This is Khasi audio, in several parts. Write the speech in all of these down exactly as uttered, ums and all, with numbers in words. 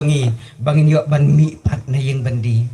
ngi ba ngin ïoh ban mih pat na ïing byndi.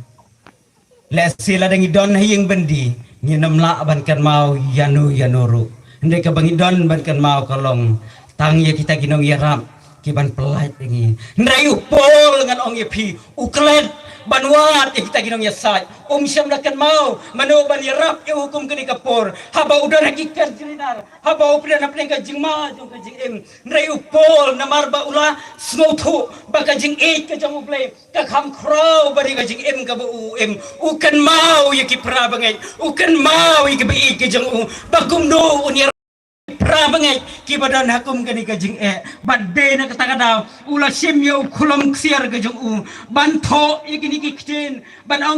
Lehse lada ngi don ha ïing byndi, ngin ym lah ban kynmaw ïano ïano ruh. Hynrei kaba ngi don ban kynmaw ka long tang ïa kita ki nongïarap ki ban pyllait ïa ngi. Hynrei u Paul ngan ong ïa phi, u klet ban wad ïa kita ki nongïasaid. Um shym la kynmaw mano ban ïarap ïa u kum kane ka por. Haba u don ha ki kynjrinar, haba u pdiang hapdeng ka jingma jong ka jingim. Hynrei u Paul namar ba u la sngewthuh ba ka jingïeit ka jong U Blei ka kham khraw bad ïa ka jingim kaba u im. U kynmaw ïa ki para bangeit, u kynmaw ïa ki baieit ka jong u, ba kumno un ïarap ïa ki para bangeit kiba don ha kum kane ka jingeh. Bad dei na kata ka daw u la shim ïa u khulom ksiar ka jong u ban thoh ïa kine ki ktien, ban ong,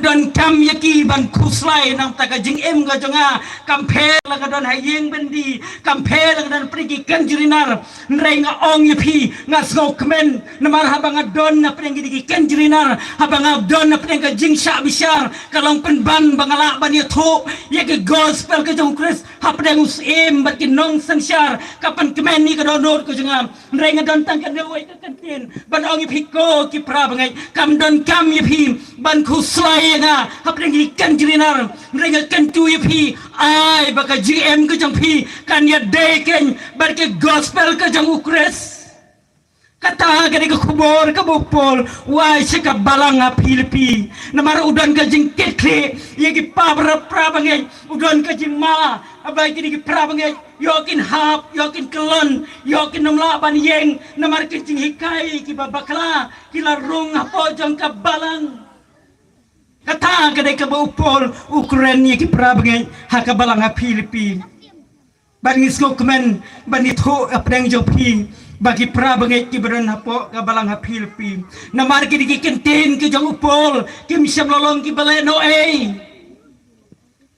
donkam ïa ki ban khuslai na ka bynta ka jingim ka jong nga. Kam pher la ka don ha ïing byndi, kam pher la ka don hapdeng ki kynjrinar. Hynrei nga ong ïa phi, nga sngewkmen namar haba nga don hapdeng kine ki kynjrinar, haba nga don hapdeng ka jingshah bishar, ka long pynban ba nga lah ban ïathuh ïa ka gospel ka jong U Khrist hapdeng u syiem bad ki nongsynshar. Ka pynkmen ïa ka dohnud ka jong nga. Hynrei nga don tang kawei ka kyntien ban ong ïa phi ko ki para bangeit, kam donkam ïa phi ban khuslai ïa nga hapdeng ki kynjrinar. Hynrei nga kyntu ïa phi, ai ba ka jingim ka jong phi kan ïadei keiñ bad ka gospel ka jong U Khrist. Kata ka dei ka khubor kaba u Paul u ai sha ka balang ha Philippi. Namar u don ka jingkitkhlieh ïa ki para, para bangeit, u don ka jingma ba kine ki para bangeit ïoh kin hap, ïoh kin kyllon, ïoh kin ym lah ban ïeng namar ki jinghikai kiba bakla ki la rung hapoh jong ka balang. Kata ka dei kaba u Paul u kren ïa ki para bangeit ha ka balang ha Philippi. Bad ngi sngewkmen ban ïathuh hapdeng jong phi ba ki para bangeit kiba don hapoh ka balang ha Philippi, namar kine ki kyntien ki jong u Paul kim shym la long kiba lehnohei.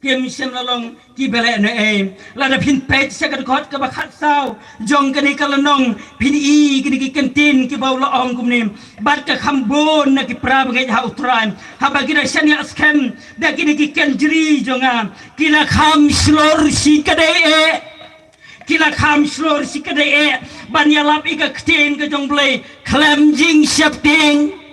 Kim shym la long kiba lehnohei. Lada phin peit sha ka dkhot kaba khatsaw jong kane ka lynnong, phin i kine ki kyntien kiba u la ong kumne: Bad ka kham bun na ki para bangeit ha U Trai, haba ki da shaniah skhem da kine ki kynjri jong nga, ki la kham shlur shikatdei eh. Ki la kham shlur shikatdei eh ban ïalap ïa ka ktien ka jong U Blei khlem jingsheptieng.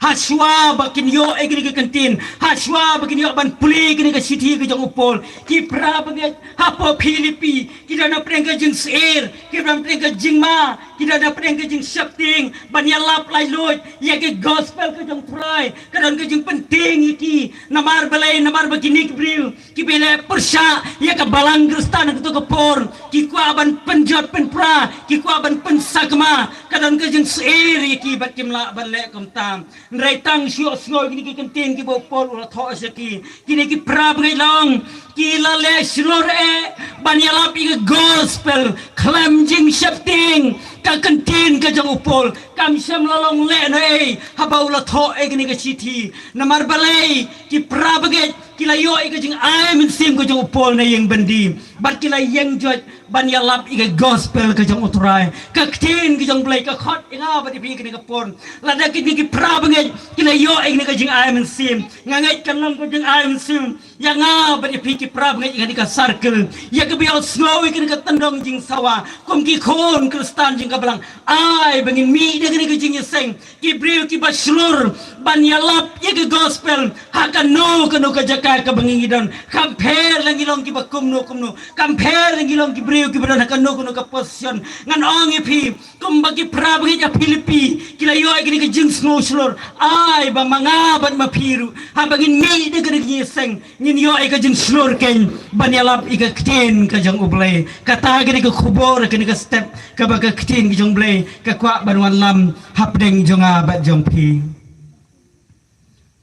Hashwa ba kin ïoh ïa kine ki kyntien, hashwa ba kin ïoh ban pule ïa kine ka shithi ka jong u Paul, ki para bangeit hapoh Philippi ki don hapdeng ka jingsyier, ki don hapdeng ka jingma, ki don hapdeng ka jingsheptieng ban ïalap laitluid ïa ka gospel ka jong U Trai. Ka don ka jingpyntieng ïa ki. Namar balei? Namar ba kine ki briew kiba leh pyrshah ïa ka balang Khristan ha kato ka por, ki kwah ban pynjot pynpra, ki kwah ban pynsakma. Ka don ka jingsyier ïa ki bad kim lah ban leh kumta. Hynrei tang shu ïohsngew kine ki kyntien kiba u Paul u la thoh sha ki, kine ki para bangeit la ong, ki la leh shlur eh ban ïalap ïa ka gospel khlem jingsheptieng. Ka kyntien ka jong u Paul kam shym la long lehnohei haba u la thoh ïa kane ka shithi. Namar balei? Ki para bangeit ki la ïoh ïa ka jingai mynsiem ka jong u Paul na ïing byndi bad ki la ïeng joit ban ïalap ïa ka gospel ka jong u Trai. Ka ktien ka jong U Blei ka khot ïa nga bad ïa phi kane ka por. Lada kine ki para bangeit ki la ïoh ïa kane ka jingai mynsiem, nga ngeit kan long ka jingai mynsiem ïa nga bad ïa phi ki para bangeit ïa kane ka circle, ïa kaba ïohsngew ïa kane ka tyndong jingsawa kum ki khun Khristan jong ka balang. Ai ba ngin mih da kane ka jingïaseng, ki briew kiba shlur ban ïalap ïa ka gospel ha kano kano ka jaka kaba ngi don. Kam pher la ngi long kiba kumno kumno, kam pher la ngi long ki briew kiba don ha kano kano ka position. Ngan ong ïa phi, kumba ki para bangeit ha Philippi ki la ïoh ïa kane ka jingsngew shlur, ai ba ma nga bad ma phi ruh, haba ngin mih da kane ka jingïaseng, ngin ïoh ïa ka jingshlur keiñ ban ïalap ïa ka ktien ka jong U Blei. Kata ka dei ka khubor, kane ka step kaba ka ktien ka jong U Blei ka kwah ban wanlam hapdeng jong nga bad jong phi.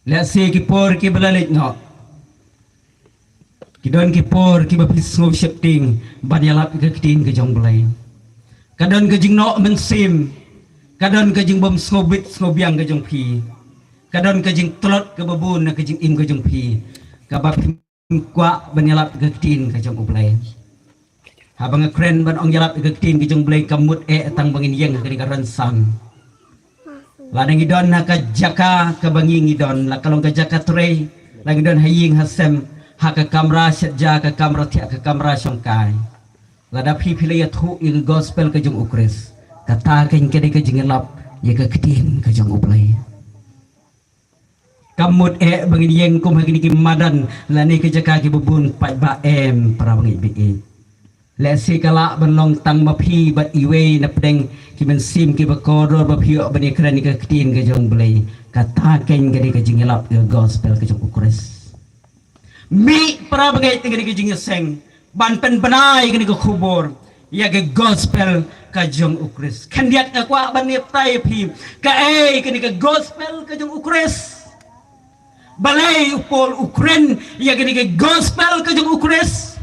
Lehse ki por kiba la leit noh, ki don ki por kiba phi sngew sheptieng ban ïalap ïa ka ktien ka jong U Blei. Ka don ka jingnoh mynsiem, ka don ka jingbym sngewbit sngewbiang ka jong phi, ka don ka jingtlot kaba bun na ka jingim ka jong phi, kaba phi kwah ban ïalap ïa ka ktien ka jong U Blei. Haba nga kren ban ong ïalap ïa ka ktien ka jong U Blei, kam mut eh tang ba ngin ïeng ha kane ka rynsan. Lada ngi don ha ka jaka kaba ngi ngi don, la ka long ka jaka trei, la ngi don ha ïing ha sem, ha ka kamra shet ja, ka kamra thiah, ka kamra shongkai, lada phi phi la ïathuh ïa ka gospel ka jong U Khrist, Kata kein ka dei ka jingïalap ïa ka ktien ka jong U Blei. Kam mut eh ba ngin ïeng kum ha kine ki madan lane ka jaka kiba bun paidbah, em para bangeit ba ïeit. Lehse ka lah ban long tang ma phi bad iwei na pdeng ki mynsiem kiba kordor ba phi ïoh ban ïakren ïa ka ktien ka jong U Blei. Kata kein ka dei ka jingïalap ïa ka gospel ka jong U Khrist. Mih para bangeit, ïa kane ka jingïaseng ban pynbna ïa kane ka khubor ïa ka gospel ka jong U Khrist. Khyndiat nga kwah ban ïathuh ïa phi kaei kane ka gospel ka jong U Khrist. Balei u Paul u kren ïa kane ka gospel ka jong U Khrist?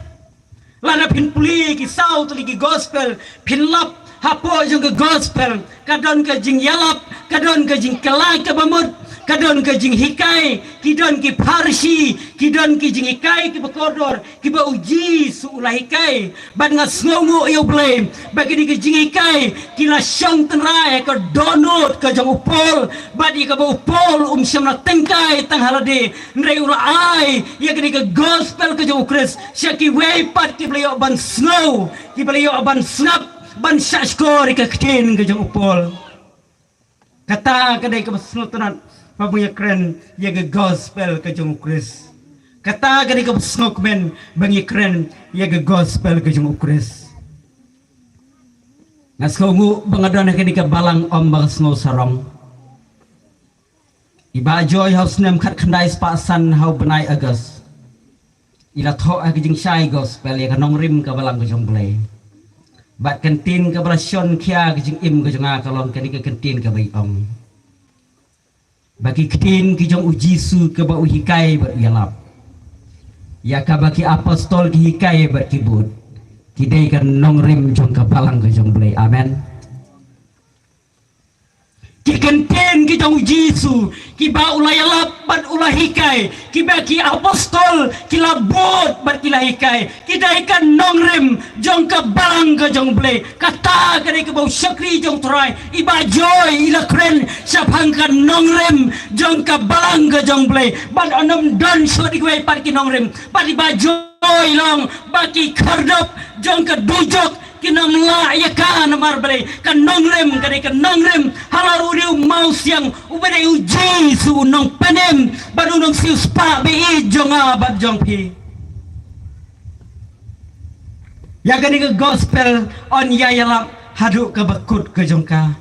Lada phin pule ki saw tylli ki gospel, phin lap hapoh jong ka gospel ka don ka jingïalap, ka don ka jingkylla kaba mut, ka don ka jinghikai, ki don ki pharshi, ki don ki jinghikai kiba kordor kiba U Jisu u la hikai. Bad nga sngewnguh ïa U Blei ba kine ki jinghikai ki la shong tynrai ha ka dohnud ka jong u Paul, bad ïa kaba u Paul um shym la tyngkai tang ha lade, hynrei u la ai ïa kane ka gospel ka jong U Khrist sha kiwei pat kiba la ïoh ban sngew, kiba la ïoh ban sngap, ban shahshkor ïa ka ktien ka jong u Paul. Kata ka dei kaba sngewtynnat ba ngi ïakren ïa ka gospel ka jong U Khrist. Kata ka dei kaba sngewkmen ba ngi ïakren ïa ka gospel ka jong U Khrist. Nga sngewnguh ba nga don ha kane ka balang ym ba nga sngew sarong. I Bah Joy ha u snem khatkhyndai spah san ha u bnai August i la thoh ha ka jingshai gospel ïa ka nongrim ka balang ka jong U Blei. Bad ka ktien kaba la shon khia ka jingim ka jong nga ka long kane ka ktien kaba i ong ba ki ktien ki jong U Jisu kaba u hikai bad u ïalap, ïa kaba ki apostol ki hikai bad ki bud, ki dei ka nongrim jong ka balang ka jong U Blei. Amen. Ki ktien ki jong U Jisu kiba u la ïalap bad u la hikai, kiba ki apostol ki la bud bad ki la hikai, ki dei ka nongrim jong ka balang ka jong U Blei. Kata ka dei kaba u shakri jong U Trai i Bah Joy i la kren shaphang ka nongrim jong ka balang ka jong U Blei. Bad ym don shuh kiwei pat ki nongrim, bad i Bah Joy i ong ba ki khyrdop jong ka dujok kin ym lah ïa ka. Namar balei? Ka nongrim ka dei ka nongrim halor une u mawsiang uba dei U Jisu, u nongpynim bad u nongsiewspah ba ïeit jong nga bad jong phi. Ïa kane ka gospel yn ïa ïalap haduh kaba kut ka jong ka.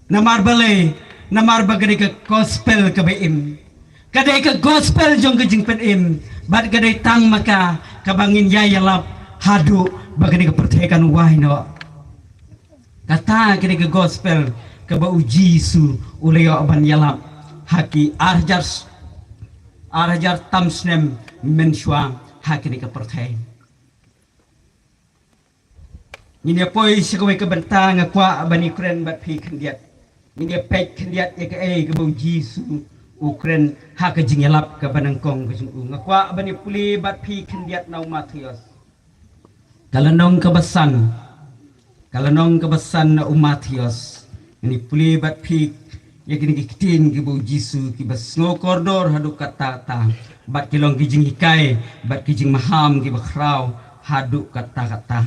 Namar balei? Namar ba ka dei ka gospel kaba im. Ka dei ka gospel jong ka jingpynim bad ka dei tang ma ka kaba ngin ïa ïalap haduh ba kane ka pyrthei kan wai noh. Kata ka dei ka gospel kaba U Jisu u la ïoh ban ïalap ha ki ar hajar, ar hajar tam snem mynshuwa ha kane ka pyrthei. Ngin ïa poi sha kawei ka bynta, nga kwah ban ïakren bad phi khyndiat. Ngin ïa peit khyndiat ïa kaei kaba U Jisu u kren ha ka jingïalap kaba nyngkong ka jong u. Nga kwah ban ïa pule bad phi khyndiat na u Mathaios, ka lynnong kaba san, ka lynnong kaba san na u Mathaios. Ngin ïa pule bad phi ïa kine ki ktien kiba U Jisu kiba sngew kordor haduh katta katta, bad ki long ki jinghikai bad ki jingmaham kiba khraw haduh katta katta.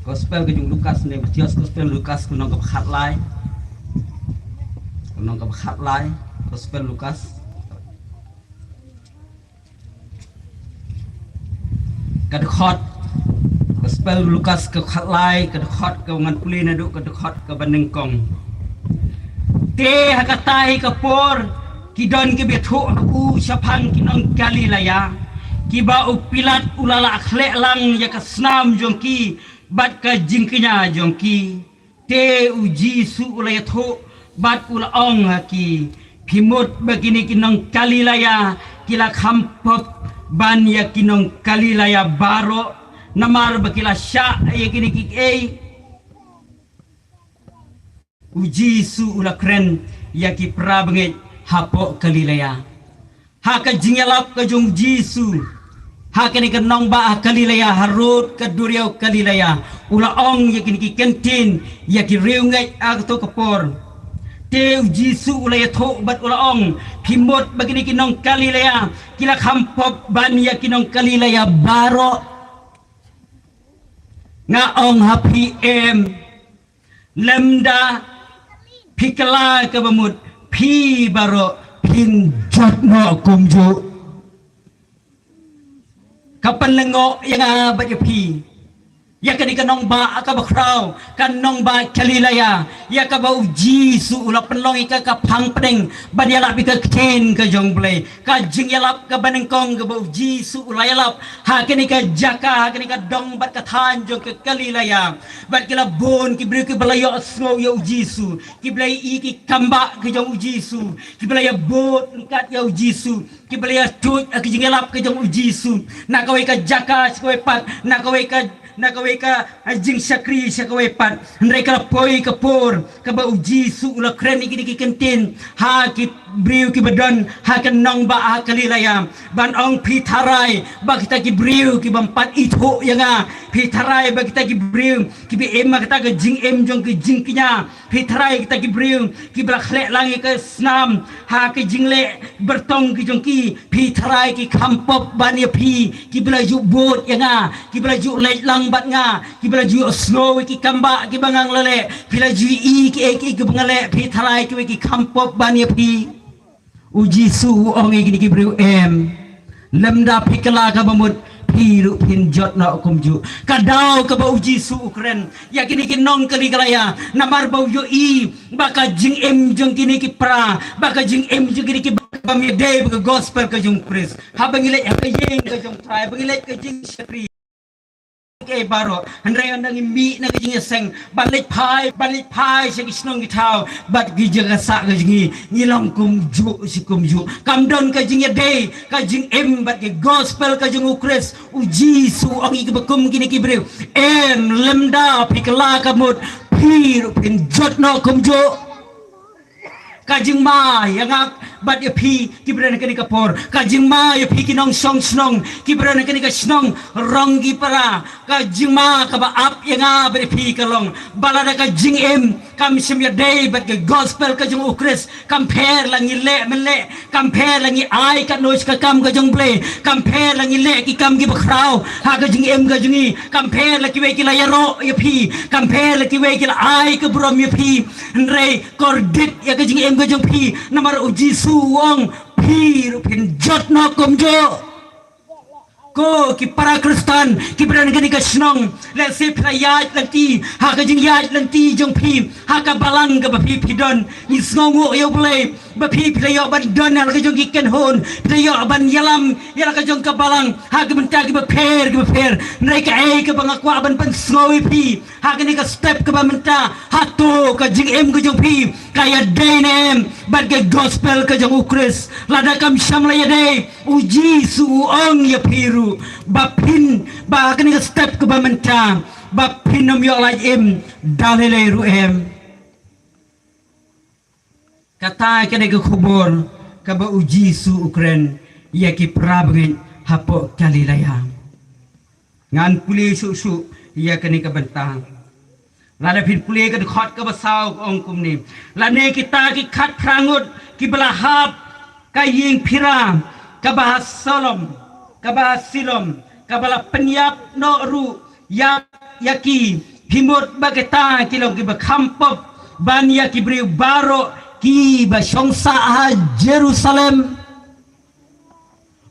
Gospel ka jong u Lukas ne, Mathaios, Gospel Lukas, ka lynnong kaba khatlai, ka lynnong kaba khatlai, Gospel Lukas. Ka dkhot, Gospel Lukas ka khatlai, ka dkhot kaba ngan pule naduh ka dkhot kaba nyngkong. Te ha kata hi ka por ki don kiba ïathuh ha u shaphang ki nong Galilea, kiba u Pilat u la lah khleh lang ïa ka snam jong ki bad ka jingkñia jong ki. Te U Jisu u la ïathuh bad u la ong ha ki, phi mut ba kine ki nong Galilea ki la kham pop ban ïa ki nong Galilea baroh, namar ba ki la shah ïa kine kiei? U Jisu u la kren ïa ki para bangeit hapoh Galilea. Ha ka jingïalap ka jong U Jisu ha kane ka nongbah ha Galilea, harud ka duriaw Galilea, u la ong ïa kine ki kyntien ïa ki riewngeit ha kato ka por. Te u Jisu u la ïathuh bad u la ong, phi mut ba kine ki nong Galilea ki la kham pop ban ïa ki nong Galilea baroh? Nga ong ha phi, em, lymda phi kylla kaba mut, phi baroh phin jot noh kumjuh. Ka pynlyngngoh ïa nga bad ïa phi ïa kane ka nongbah kaba khraw, ka nongbah Galilea, ïa kaba u Jisu u la pynlong ïa ka ka phang pdeng ban ïalap ïa ka ktien ka jong U Blei. Ka jingïalap kaba nyngkong kaba u Jisu u la ïalap ha kane ka jaka, ha kane ka dong bad ka thaiñ jong ka Galilea. Bad ki la bun ki briew kiba la ïohsngew ïa u Jisu, kiba la ïohi ki kambah ka jong u Jisu, kiba la ïabud ryngkat ïa u Jisu, kiba la ïatuid ha ka jingïalap ka jong u Jisu na kawei ka jaka sha kawei pat, na kawei ka, na kawei ka, ah, jingshakri sha kawei pat. Hynrei ka la poi ka por kaba u Jisu u la kren ïa kine ki kyntien ha ki briew kiba don ha ka nongbah ha Galilea, ban ong, phi tharai ba kita ki briew ki bym pat ithuh ïa nga? Phi tharai ba kita ki briew kiba im ha kata ka jingim jong ka jingkñia, phi tharai kita ki briew kiba la khleh lang ïa ka snam ha ka jingleh byrtong ka jong ki, phi tharai ki kham pop ban ïa phi, kiba la ju bud ïa nga, kiba la ju leit lang bad nga, kiba la ju sngew ïa ki kambah kiba nga la leh, phi la ju ïohi kiei kiei kiba nga leh, phi tharai kiwei ki kham pop ban ïa phi? U Jisu u ong ïa kine ki briew, em, lymda phi kylla kaba mut, phi ruh phin jot noh kumjuh. Ka daw kaba u Jisu u kren ïa kine ki nong Galilea, namar ba u ïohi ba ka jingim jong kine ki para, ba ka jingim jong kine ki para bym ïadei bad ka gospel ka jong u Khrist. Haba ngi leit ha ka ïing ka jong u Trai, ba ngi leit ka jingshakri, kiei baroh, hynrei ynda ngi mih na ka jingïaseng ban leit phai, ban leit phai sha ki shnong ki thaw bad ki jaka sah ka jong ngi, ngi long kumjuh shi kumjuh. Kam don ka jingïadei ka jingim bad ka gospel ka jong u Khrist. U Jisu u ong ïa kiba kum kine ki briew, em, lymda phi kylla kaba mut, phi ruh phin jot noh kumjuh. Ka jingma ïa nga bad ïa phi kiba don ha kane ka por, ka jingma ïa phi ki nongshong shnong kiba don ha kane ka shnong Rongkipara, ka jingma kaba ap ïa nga bad ïa phi ka long ba lada ka jingim kam shym ïadei bad ka gospel ka jong u Khrist, kam pher la ngi leh mynleh, kam pher la ngi ai katno sha ka kam ka jong u Blei, kam pher la ngi leh ki kam kiba khraw ha ka jingim ka jong ngi, kam pher la kiwei ki la ïaroh ïa phi, kam pher la kiwei ki la ai ka burom ïa phi, hynrei kordit ïa ka jingim ka jong phi, namar u Jisu u ong, phi ruh phin jot noh kumjuh. Ko ki para Khristan kiba don ha kane ka shnong, lehse phi la ïaid lynti ha ka jingïaid lynti jong phi ha ka balang kaba phi phi don. Ngi sngewnguh ïa u Blei ba phi phi la ïoh ban don ha la ka jong ki kynhun, phi la ïoh ban ïalam ïa la ka jong ka balang ha ki bynta kiba pher kiba pher. Hynrei kaei kaba nga kwah ban pynsngew ïa phi ha kane ka step kaba mynta, hato ka jingim ka jong phi ka ïadei ne em bad ka gospel ka jong u Khrist? Lada kam shym la ïadei, u Jisu u ong ïa phi ruh ba phin, ba ha kane ka step kaba mynta ba phin ym ïoh lait im da lei lei ruh em. Kata kane ka khubor kaba u Jisu u kren ïa ki para bangeit hapoh Galilea. Ngan pule shuh shuh ïa kane ka bynta. Lada phin pule ka dkhot kaba saw ka ong kumne: Lane kita ki khatphra ngut kiba la hap ka ïing phira kaba ha Silom, kaba ha Silom, kaba la pynïap noh ruh ïa, ïa ki, phi mut ba kita ki long kiba kham pop ban ïa ki briew baroh kiba shong sah ha Jerusalem?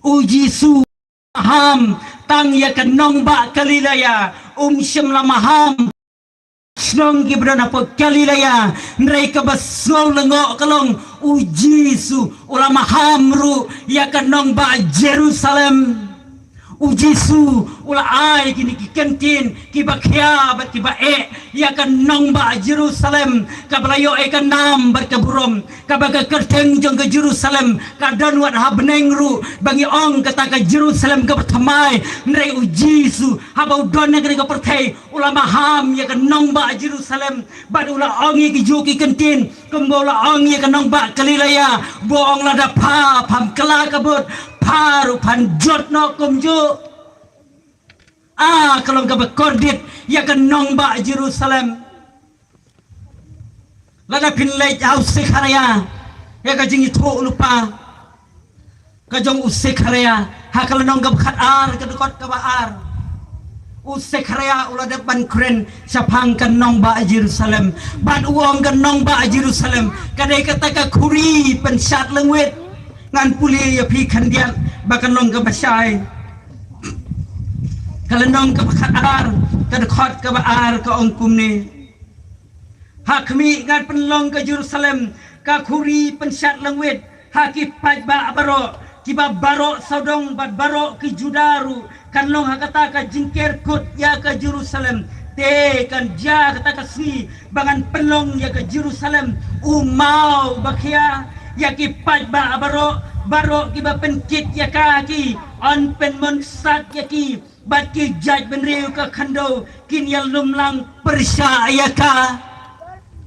U Jisu maham tang ïa ka nongbah Galilea, um shym la maham shnong kiba don hapoh Galilea, hynrei kaba sngew lyngngoh ka long u Jisu u la maham ruh ïa ka nongbah Jerusalem. U Jisu u la ai kine ki kyntien kiba khia bad kiba eh ïa ka nongbah Jerusalem, kaba la ïoh ïa ka nam bad ka burom, kaba ka kyrteng jong ka Jerusalem ka don wat ha bneng ruh, ba ngi ong kata ka Jerusalem kaba thymmai. Hynrei u Jisu haba u don ha kane ka pyrthei u la maham ïa ka nongbah Jerusalem, bad u la ong ïa ki juh ki kyntien kumba u la ong ïa ka nongbah Galilea, ba u ong, lada pha pham kylla kaba mut, pha ruh phan jot noh kumjuh. Ah, ka long kaba kordit ïa ka nongbah Jerusalem. Lada phin leit ha u Sekharia, ïa ka jingïathuhlypa ka jong u Sekharia, ha ka lynnong kaba khatar, ka dkhot kaba ar. U Sekharia u la dep ban kren shaphang ka nongbah Jerusalem. Bad u ong ka nongbah Jerusalem ka dei kata ka khuri pynshad lyngwit. Ngan pule ïa phi khyndiat ba ka long kaba shai. Ka lynnong kaba khatar, ka dkhot kaba ar ka ong kumne. Ha khmih ngan pynlong ka Jerusalem ka khuri pynshad lyngwit ha ki paidbah baroh, kiba baroh sawdong bad baroh ki Juda ruh kan long ha kata ka jingker kut ïa ka Jerusalem. Te kan jia kata ka sngi ba ngan pynlong ïa ka Jerusalem u maw ba khia ïa ki paidbah baroh, baroh kiba pynkit ïa ka ki, yn pynmynsaw ïa ki, bad ki jaitbynriew ka khyndew kin ïalumlang pyrshah ïa ka.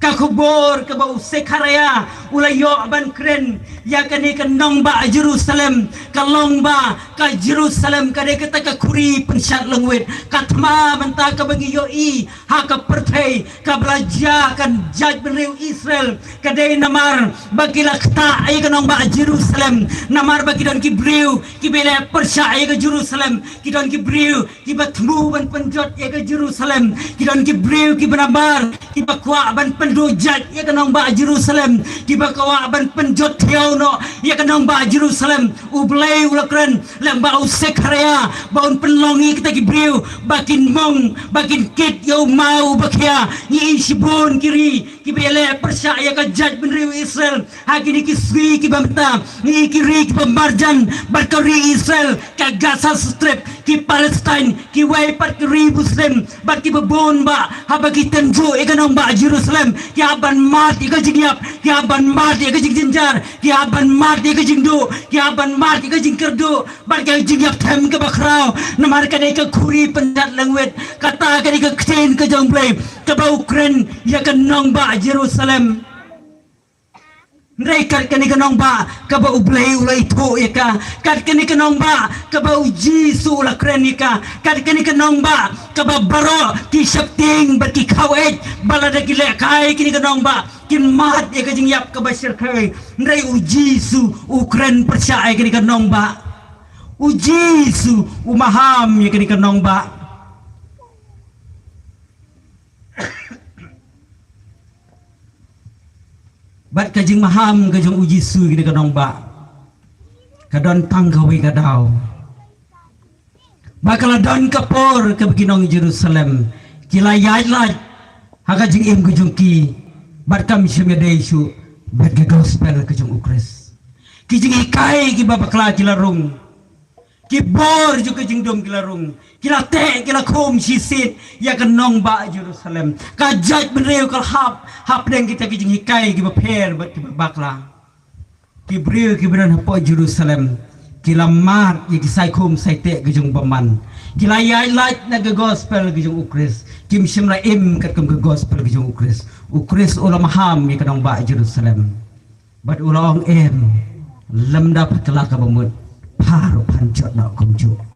Ka khubor kaba u Sekharia u la ïoh ban kren ïa kane ka nongbah Jerusalem, ka long ba ka Jerusalem ka dei kata ka khuri pynshad lyngwit. Ka thma mynta kaba ngi ïohi ha ka pyrthei kaba la jia ka jaitbynriew Israel ka dei namar ba ki la ktah ïa ka nongbah Jerusalem, namar ba ki don ki briew kiba leh pyrshah ïa ka Jerusalem, ki don ki briew kiba thmu ban pynjot ïa ka Jerusalem. Ki don ki briew kiba nabar, kiba kwah ban pynduh jait ïa ka nongbah Jerusalem, kiba kwah ban pynjot thiaw noh ïa ka nongbah Jerusalem. U Blei u la kren lyngba u Sekharia ba un pynlong ïa kita ki briew ba kin mong, ba kin kit ïa u maw ba khia. Ngi i shibun ki ri kiba ïaleh pyrshah ïa ka jaitbynriew Israel ha kine ki sngi kiba mynta. Ngi i ki ri kiba marjan bad ka ri Israel, ka Gaza Strip, ki Palestine, kiwei pat ki ri Muslim, bad kiba bun bah haba ki tynjuh ïa ka nongbah Jerusalem ki hap ban mad ïa ka jingïap, ki hap ban mad ïa ka jingjynjar, ki hap ban mad ïa ka jingduh, ki hap ban mad ïa ka jingkyrduh bad ka jingïap them kaba khraw. Namar ka dei ka khuri pynshad lyngwit. Kata ka dei ka ktien ka jong Blei kaba u kren ïa ka nongbah Jerusalem. Hynrei kat kane ka nongbah kaba u Blei u la ithuh ïa ka, kat kane ka nongbah kaba u Jisu u la kren ïa ka, kat kane ka nongbah kaba baroh ki sheptieng bad ki khaw eit ba lada ki lehkai kane ka nongbah kin mad ïa ka jingïap kaba shyrkhei. Hynrei u Jisu u kren pyrshah ïa kane ka nongbah. U Jisu u maham ïa kane ka nongbah. Bad ka jingmaham ka jong u Jisu ïa kane ka nongbah ka don tang kawei ka daw. Ba ka la don ka por kaba ki nong Jerusalem ki la ïaid lait ha ka jingim ka jong ki bad kam shym ïadei shuh bad ka gospel ka jong u Khrist. Ki jinghikai kiba bakla ki la rung. Ki bor jong ka jingdum ki la rung. Ki la teh, ki la khum shisit ïa ka nongbah Jerusalem. Ka jaitbynriew ka la hap hapdeng kita ki jinghikai kiba pher bad kiba bakla. Ki briew kiba don hapoh Jerusalem ki la mad ïa ki saikhum saiteh ka jong bymman. Ki la ïaid lait na ka gospel ka jong u Khrist. Kim shym la im katkum ka gospel ka jong u Khrist. U Khrist u la maham ïa ka nongbah Jerusalem. Bad u la ong, em, lymda pha kylla kaba mut, pha ruh phan jot noh kumjuh.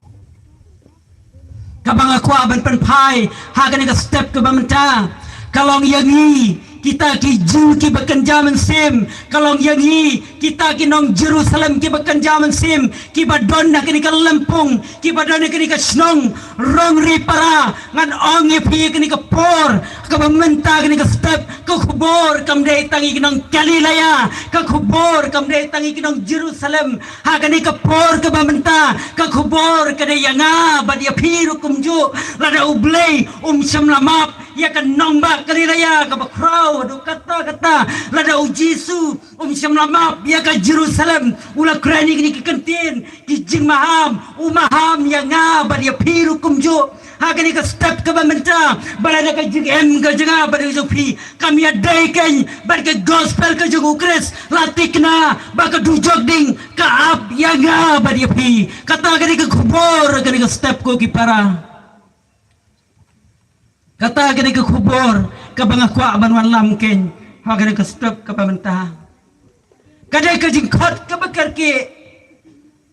Kaba nga kwah ban pynphai ha kane ka step kaba mynta ka long ïa ngi kita ki Jiw kiba kynja mynsiem, ka long ïa ngi kita ki nong Jerusalem kiba kynja mynsiem, kiba don ha kane ka lympung, kiba don ha kane ka shnong Rongri para. Ngan ong ïa phi, kane ka por kaba mynta, kane ka step, ka khubor kam dei tang ïa ki nong Galilea, ka khubor kam dei tang ïa ki nong Jerusalem. Ha kane ka por kaba mynta, ka khubor ka dei ïa nga bad ïa phi ruh kumjuh. Lada u Blei um shym la map ïa ka nongbah Galilea kaba khraw haduh katta katta, lada u Jisu um shym la map ïa ka Jerusalem, u la kren ïa kine ki kyntien ki jingmaham, u maham ïa nga bad ïa phi ruh kumjuh. Ha kane ka step kaba mynta, ba lada ka jingim ka jong nga bad ka jong phi kam ïadei keiñ bad ka gospel ka jong u Khrist, la thikna ba ka dujok ding ka ap ïa nga bad ïa phi. Kata ka dei ka khubor kane ka step, ko ki para. Kata ka dei ka khubor kaba nga kwah ban wanlam keiñ ha kane ka step kaba mynta. Ka dei ka jingkhot kaba kyrkieh.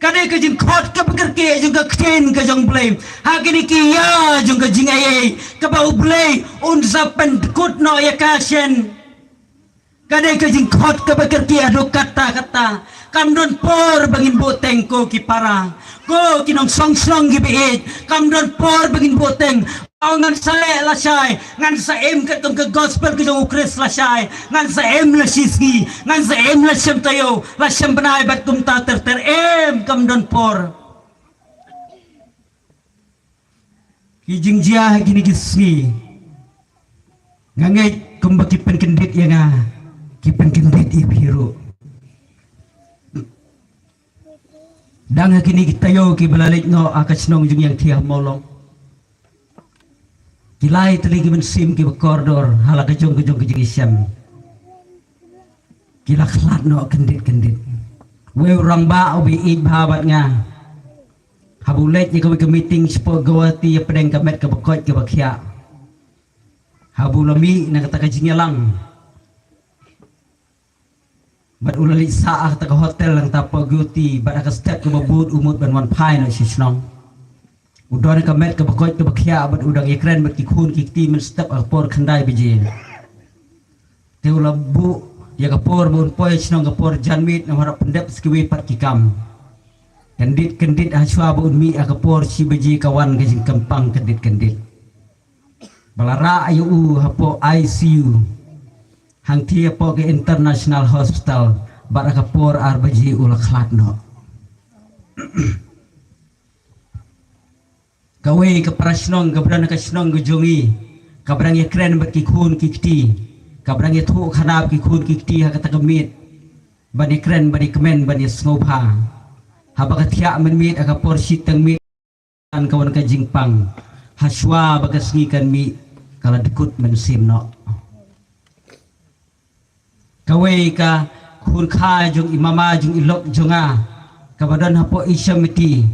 Ka dei ka jingkhot kaba kyrkieh jong ka ktien ka jong Blei ha kine ki ïa jong ka jingaiei, kaba u Blei un sa pynkut noh ïa ka shen. Ka dei ka jingkhot kaba kyrkieh haduh katta katta. Kam don por ba ngin buhteng ko ki para, ko ki nongshong shnong kiba ïeit. Kam don por ba ngin buhteng, o ngan sa leh lashai, ngan sa im katkum ka gospel ka jong u Khrist lashai, ngan sa im la shisngi, ngan sa im la shim taïew, la shim bnai bad kumta ter ter. Em, kam don por. Ki jingjia ha kine ki sngi, nga ngeit kumba ki pynkyndit ïa nga, ki pynkyndit ïa phi ruh. Dang ha kine ki taïew kiba la leit noh ha ka shnong jong Ïangthie ha Mawlong, ki lai tylli ki mynsiem kiba kordor ha la ka jong ka jong ka jingïashem, ki la khlad noh kyndit kyndit. Wei u rangbah uba ïeit bha bad nga, haba u leit ïa kawei ka meeting shapoh Guwahati ïa pdeng ka met kaba koit kaba khiah, haba u la mih na kata ka jingïalang bad u la leit sah ha kata ka hotel nangta hapoh Guwahati, bad ha ka step kaba bud u mut ban wan phai noh sha shnong. U don ha ka met kaba koit kaba khiah bad u dang ïakren bad ki khun ki kti mynstep ha ka por khyndai baje. Te u la buh ïa ka por ba un poi shnong ka por janmiet, namar hap pyndep sa kiwei pat ki kam. Kyndit kyndit, hashwa ba un mih ha ka por shi baje, ka wan ka jingkyrpang kyndit kyndit. Ba la rah ïa u hapoh I C U, hangthie hapoh ka International Hospital, bad ha ka por ar baje u la khlad noh. Kawei ka para shnong kaba don ha ka shnong ka jong ngi, kaba dang ïakren bad ki khun ki kti, kaba dang ïathuh khana bad ki khun ki kti ha kata ka miet, ban ïakren, ban ïakmen, ban ïasngewbha. Haba ka thiah mynmiet ha ka por shiteng miet, kan ka wan ka jingpang, hashwa ba ka sngi kan mih, ka la dkut mynsiem noh. Kawei ka khun kha jong i mama jong i lok jong nga, kaba don hapoh Ïew Smeti,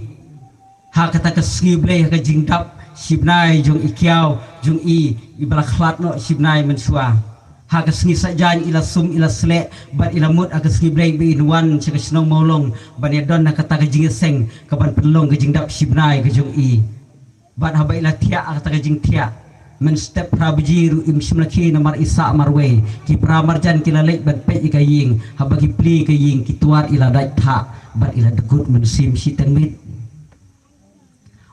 ha kata ka sngi Blei, ha ka jingdap shibnai jong i kiaw jong i, iba la khlad noh shibnai mynshuwa. Ha ka sngi Saitjaiñ i la sum i la sleh bad i la mut ha ka sngi Blei ba in wan sha ka shnong Mawlong ban ïadon ha kata ka jingïaseng kaban pynlong ka jingdap shibnai ka jong i. Bad haba i la thiah ha kata ka jingthiah, mynstep phra baje ruh im shym la khie namar i sah marwei. Ki para marjan ki la leit ban peit ïa ka ïing, haba ki plie ka ïing ki twad i la dait thah bad i la dkut mynsiem shiteng miet.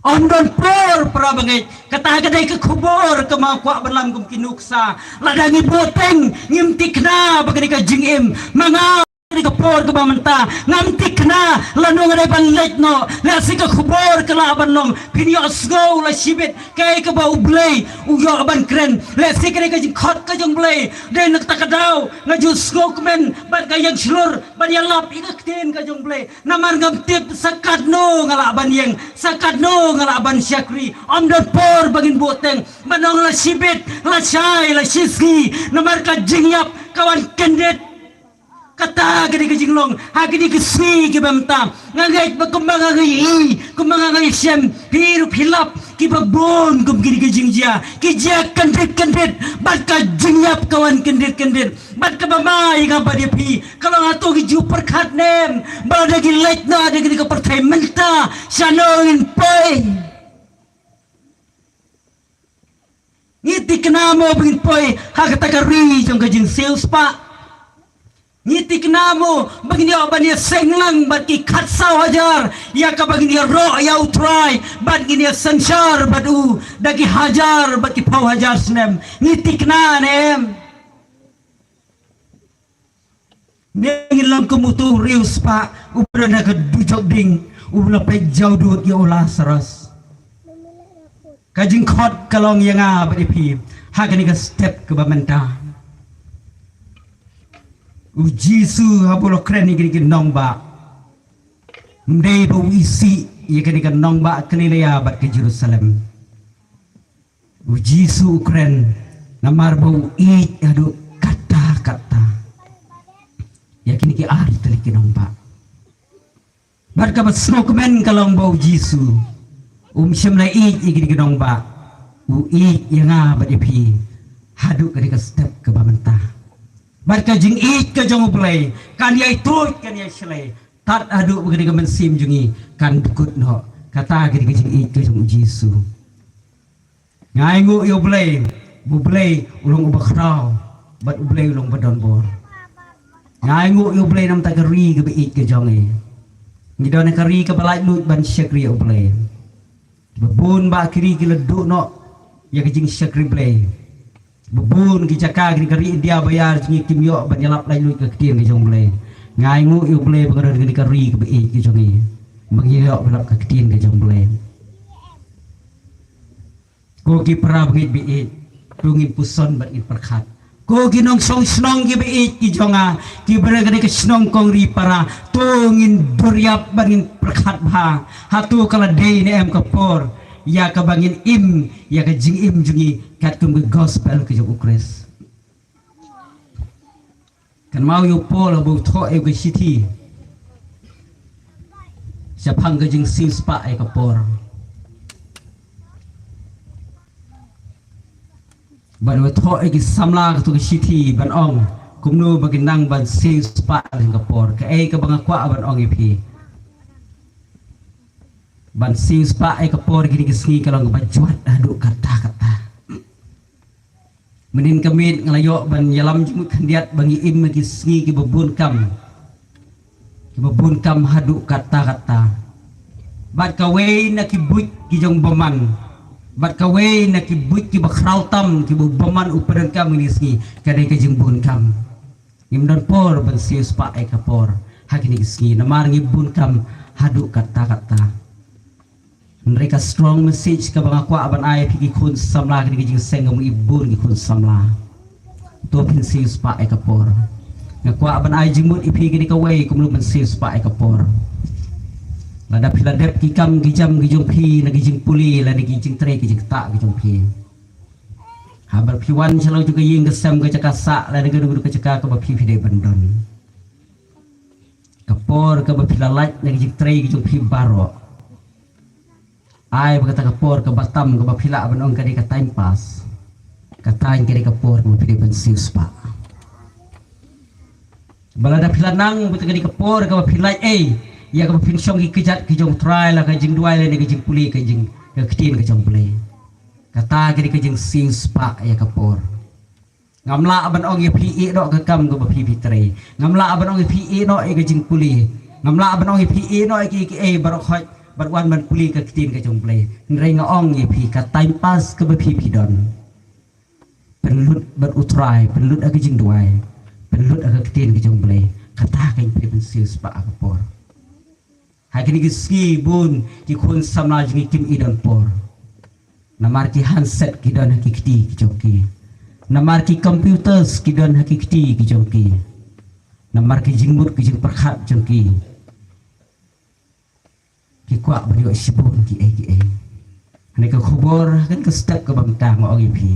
Ym don por para bangeit, kata ka dei ka khubor kaba nga kwah ban lam kum ki nuksa. Lada ngi buhteng, ngim thikna ba ka dei ka jingim. Ma nga, ka dei ka por kaba mynta, ngam thikna lano nga dei ban leit noh. Lehse ka khubor ka lah ban long, phin ïohsngew la shibit kaei kaba U Blei u ïoh ban kren. Lehse ka dei ka jingkhot ka jong U Blei. Dei na kata ka daw nga ju sngewkmen bad ka ïeng shlur ban ïalap ïa ka ktien ka jong U Blei. Namar ngam tip sa katno nga lah ban ïeng, sa katno nga lah ban shakri. Ym don por ba ngin buhteng, ban ong la shibit, la shai, la shisngi. Namar ka jingïap ka wan kyndit. Kata ka dei ka jinglong ha kine ki sngi kiba mynta. Nga ngeit ba kumba nga ïohi, kumba nga ïashem, phi ruh phi lap, kiba bun kum kine ki jingjia ki jia kyndit kyndit, bad ka jingïap ka wan kyndit kyndit. Bad kaba ma ïa nga bad ïa phi, ka long hato ngi ju pyrkhat ne em ba lada ngi leit noh na kane ka pyrthei mynta, shano ngin poi? Ngi thikna mo ba ngin poi ha kata ka ri jong ka jingsiewspah? Ngi thikna mo ba ngin ïoh ban ïaseng lang bad ki khatsaw hajar ïa kaba ngin ïaroh ïa U Trai, bad ngin ïasynshar bad u da ki hajar bad ki phew hajar snem? Ngi thikna ne em? Ne ngin long kum uto u riewspah uba don ha ka dujok ding, uba la peit jawdud ïa u Lasaros? Ka jingkhot ka long ïa nga bad ïa phi ha kane ka step kaba mynta. U Jisu haba u la kren ïa kine ki nongbah, ym dei ba u isih ïa kane ka nongbah Galilea bad ka Jerusalem. U Jisu u kren namar ba u ïeit haduh katta katta ïa kine ki ar tylli ki nongbah. Bad kaba sngewkmen ka long ba u Jisu um shym la ïeit ïa kine ki nongbah, u ïeit ïa nga bad ïa phi haduh kane ka step kaba mynta. Bad ka jingïeit ka jong U Blei kan ïai tuid, kan ïai shlei, tad haduh ba kane ka mynsiem jong ngi kan dkut noh. Kata ka dei ka jingïeit ka jong u Jisu. Nga ainguh ïa U Blei, ba U Blei u long uba khraw, bad U Blei u long uba don bor. Nga ainguh ïa U Blei namar ka ri kaba ïeit ka jong ngi. Ngi don ha ka ri kaba laitluid ban shakri ïa U Blei. Ba bun ba ki ri ki la duh noh ïa ka jingshakri Blei. Ba bun ki jaka kane ka ri India ba ïar jong ngi kim ïoh ban ïalap laitluid ka ktien ka jong U Blei. Nga ainguh ïa U Blei ba nga don kane ka ri kaba ïeit ka jong ngi, ba ngi ïoh ban lap ka ktien ka jong U Blei. Ko ki para bangeit ba ïeit, to ngin puson bad ngin pyrkhat. Ko ki nongshong shnong kiba ïeit ki jong nga, kiba don ha kane ka shnong Kongri Para, to ngin duriap bad ngin pyrkhat bha. Hato ka la dei ne em ka por ïa kaba ngin im ïa ka jingim jong ngi katkum ka gospel ka jong U Khrist? Kynmaw ïa u Paul haba u thoh ïa ka shithi shaphang ka jingsiew spah ïa ka por. Bad u thoh ïa ki samla kato ka shithi ban ong kumno ba kin nang ban siew spah ïa ka por. Kaei kaba nga kwah ban ong ïa phi, ban siew spah ïa ka por kine ki sngi ka long kaba jwat haduh katta katta. Mynhynnin ka miet nga la ïoh ban ïalam jingmut khyndiat ba ngi im ha ki sngi kiba bun kam, kiba bun kam haduh katta katta. Bad kawei na ki buit ki jong u bymman, bad kawei na ki buit kiba khraw tam kiba u bymman u pyndonkam ha kine ki sngi ka dei ka jingbun kam. Ngim don por ban siew spah ïa ka por ha kine ki sngi namar ngi bun kam haduh katta katta. Hynrei ka strong message kaba nga kwah ban ai ïa phi ki khun samla kane ka jingseng, ka mut ngi bun ki khun samla. To phin siew spah ïa ka por. Nga kwah ban ai jingmut ïa phi kane kawei kumno ban siew spah ïa ka por. Lada phi la dep ki kam ki jam ki jong phi na ki jingpule lane ki jingtrei ki jingktah ki jong phi, haba phi wan sha la jong ka ïing ka sem ka jaka sah lane kano kano ka jaka kaba phi phi dei ban don, ka por kaba phi la lait na ki jingtrei ki jong phi baroh, ai ba kata ka por kaba tam kaba phi lah ban ong ka dei ka time pass, kata ka dei ka por kaba phi dei ban siew spah. Ba lada phi la nang bad kane ka por kaba phi lait ei ïa kaba phin shong ki kjat ki jong U Trai, la ka jingduwai lane ka jingpule ka jing, ka ktien ka jong U Blei, kata ka dei ka jingsiew spah ïa ka por. Ngam lah ban ong ïa phi ïeh noh ka kam kaba phi phi trei. Ngam lah ban ong ïa phi ïeh noh ïa ka jingpule. Ngam lah ban ong ïa phi ïeh noh ïa ki, ïa ki ei baroh khoit bad wan ban pule ka ktien ka jong U Blei. Hynrei nga ong ïa phi ka time pass kaba phi phi don, pynlut bad U Trai, pynlut ha ka jingduwai, pynlut ha ka ktien ka jong U Blei, kata ka ïa phi ban siew spah ha ka por. Ha kine ki sngi bun ki khun samla jong ngi kim i don por. Namar ki handset ki don ha ki kti ki jong ki. Namar ki computers ki don ha ki kti ki jong ki. Namar ki jingmut ki jingpyrkhat jong ki, ki kwah ban ïoh shibun ki ei ki ei. Hane ka khubor, ha kane ka step kaba mynta nga ong ïa phi,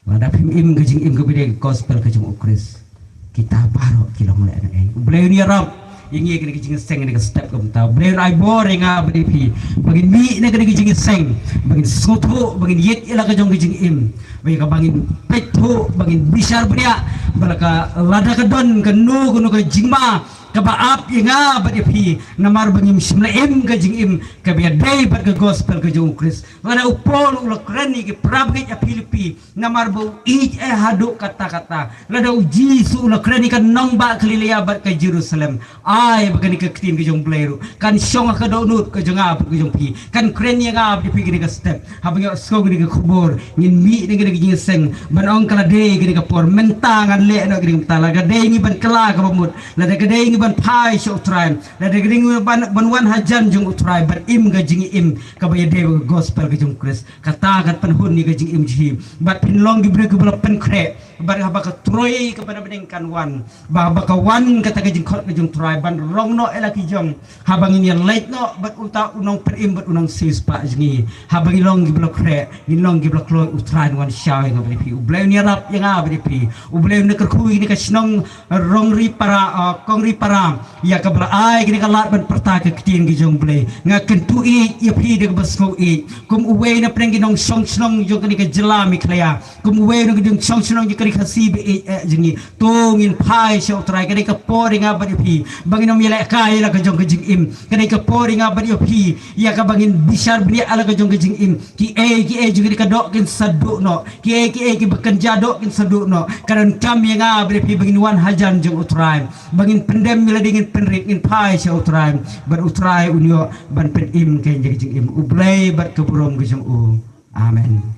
lada phim im ka jingim kaba dei ka gospel ka jong U Khrist, kita baroh ki long lehnohei. U Blei un ïarap ïa ngi ha kane ka jingïaseng, ha kane ka step kaba mynta. U Blei un ai bor ïa nga bad ïa phi ba ngin mih na kane ka jingïaseng, ba ngin sngewthuh, ba ngin ïeit ïa la ka jong ka jingim, ba ïa kaba ngin peit thuh, ba ngin bishar bniah ba la ka, lada ka don kano kano ka jingma kaba ap ïa nga bad ïa phi, namar ba ngim shym la im ka jingim kaba ïadei bad ka gospel ka jong U Khrist. Lada u Paul u la kren ïa ki para bangeit ha Philippi, namar ba u ïeit eh haduh katta katta. Lada u Jisu u la kren ïa ka nongbah Galilea bad ka Jerusalem, ai ba kane ka ktien ka jong U Blei ruh kan shong ha ka dohnud ka jong nga bad ka jong phi, kan kren ïa nga bad ïa phi ha kane ka step. Haba ngi ïohsngew kane ka khubor, ngin mih na kane ka jingïaseng ban ong ka la dei kane ka por, mynta ngan leh noh kane ka, mynta la ka dei ngi ban kylla kaba mut, lada ka dei ngi ban phai sha U Trai, lada ka dei ngi ban, ban wan hajan jong U Trai, ban im ka jingim kaba ïadei bad ka gospel ka jong U Khrist. Kata kan pynhun ïa ka jingim jong phi. Bad phin long ki briew kiba la pynkhreh. Bad haba ka troi kaba na bneng kan wan, ba haba ka wan kata ka jingkhot ka jong U Trai ban rong noh ïa la ki jong, haba ngin ïa leit noh bad uta u nongpynim bad u nongsiew spah jong ngi, haba ngin long kiba la khreh, ngin long kiba la kloi, U Trai un wan shaw ïa nga bad ïa phi. U Blei un ïarap ïa nga bad ïa phi. U Blei un kyrkhu ïa kane ka shnong Rongri Para, ah, Kongri Para, ïa kaba la ai kane ka lad ban pyrta ka ktien ka jong U Blei. Nga kyntu ïa phi da kaba sngewbha, kum uwei na pdeng ki nongshong shnong jong kane ka jylla Meghalaya, kum uwei na ki nongshong shnong jong Khasi ba ïeit eh jong ngi. To ngin phai sha U Trai, ka dei ka por ïa nga bad ïa phi ba ngin ym ïalehkai ïa la ka jong ka jingim. Ka dei ka por ïa nga bad ïa phi ïa kaba ngin bishar bniah ïa la ka jong ka jingim. Kiei kiei jong kane ka doh kin sa duh noh. Kiei kiei kiba kynja doh kin sa duh noh. Ka donkam ïa nga bad ïa phi ba ngin wan hajan jong U Trai, ba ngin pyndem ïa lade, ngin pynrit, ngin phai sha U Trai, bad U Trai un ïoh ban pynim ka jingim. U Blei bad ka burom ka jong u. Amen.